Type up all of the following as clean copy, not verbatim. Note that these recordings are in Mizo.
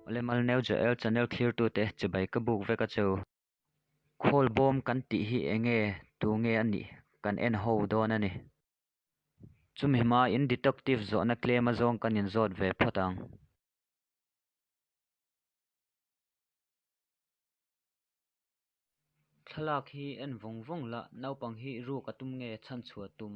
Awle Malneu Joel channel thlirtute chibai ka buk vek a che u. Khawlbawm kan tih hi enge tu nge a nih kan en ho dawn a ni. Chumi hmain detective zawhna tlem azawng kan inzawt ve phawt ang. Thlalak hi en vawng vawng la, naupang hi ruk a tum nge chhanchhuah tum?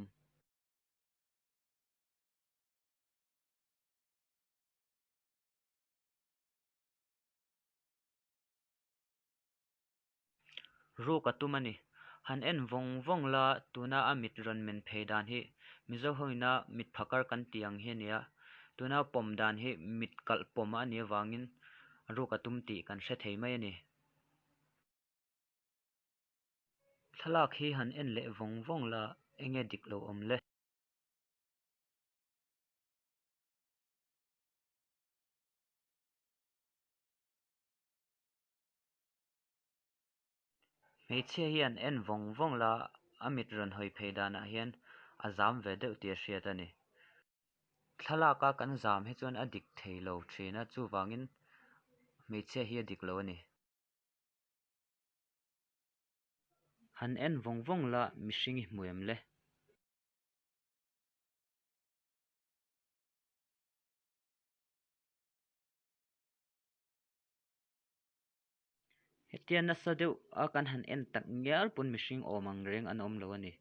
Ruk a tum a ni. Han en vawng vawng la, tuna a mit rawn men phei dan hi Mizo hoina mit phakar kan tih ang hi a ni a. Tuna pawm dan hi mit kalh pawm a nih avangin ruk a tum tih kan hre thei mai a ni. Thlalak hi han en leh vawng vawng la, enge dik lo awm le? Hmeichhia hian en vawng vawng la, a mit rawn hawi phei danah hian a zam ve deuh tih a hriat a ni. Thlalaka kan zam hi chuan a dik thei lo thin a, chuvangin hmeichhia hi a dik lo a ni. Han en vawng vawng la, mihring i hmu em le? Hetia nasa deuh a kan han en tak ngial pawn mihring awm ang reng an awm lo a ni.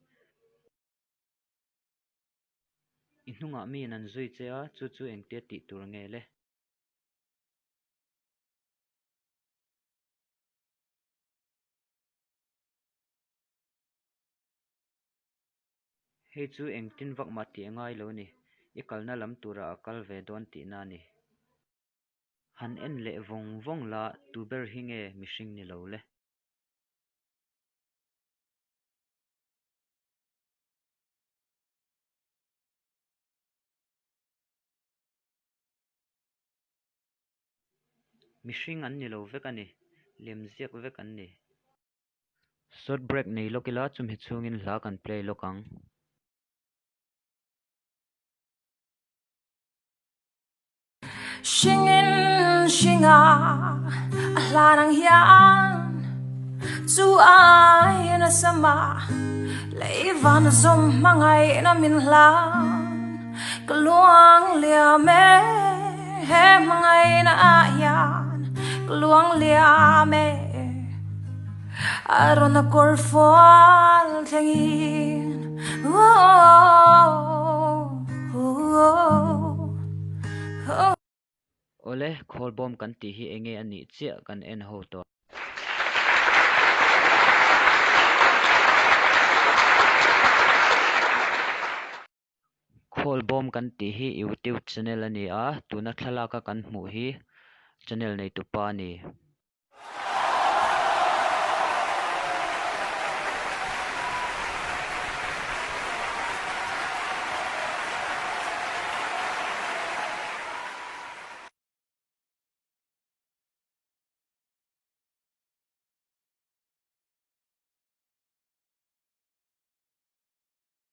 I hnungah miin an zui che a, chu chu engtia tih tur nge le? Hei chu engtin vak mah tih a ngai lo a ni. I kalna lam turah a kal ve dawn tihna a ni. Han en leh vawng vawng la, tu ber hi nge mihring ni lo le? Mihring an ni lo vek a ni, lemziak vek an ni. Short break nei lawk ila, chumi chhungin hla kan play lawk ang. Hringin hringa a hlan ang hian chu ai nasa mah lei van zawm hmangaihna min hlan ka luang liam e he hmangaihna ah hian ka luang liam e a rawn a kawr fual thlengin Awle, khawlbawm kan tih hi enge a nih chiah kan en ho tawh. Khawlbawm kan tih hi YouTube channel a ni a, tuna thlalaka kan hmuh hi channel neitupa a ni.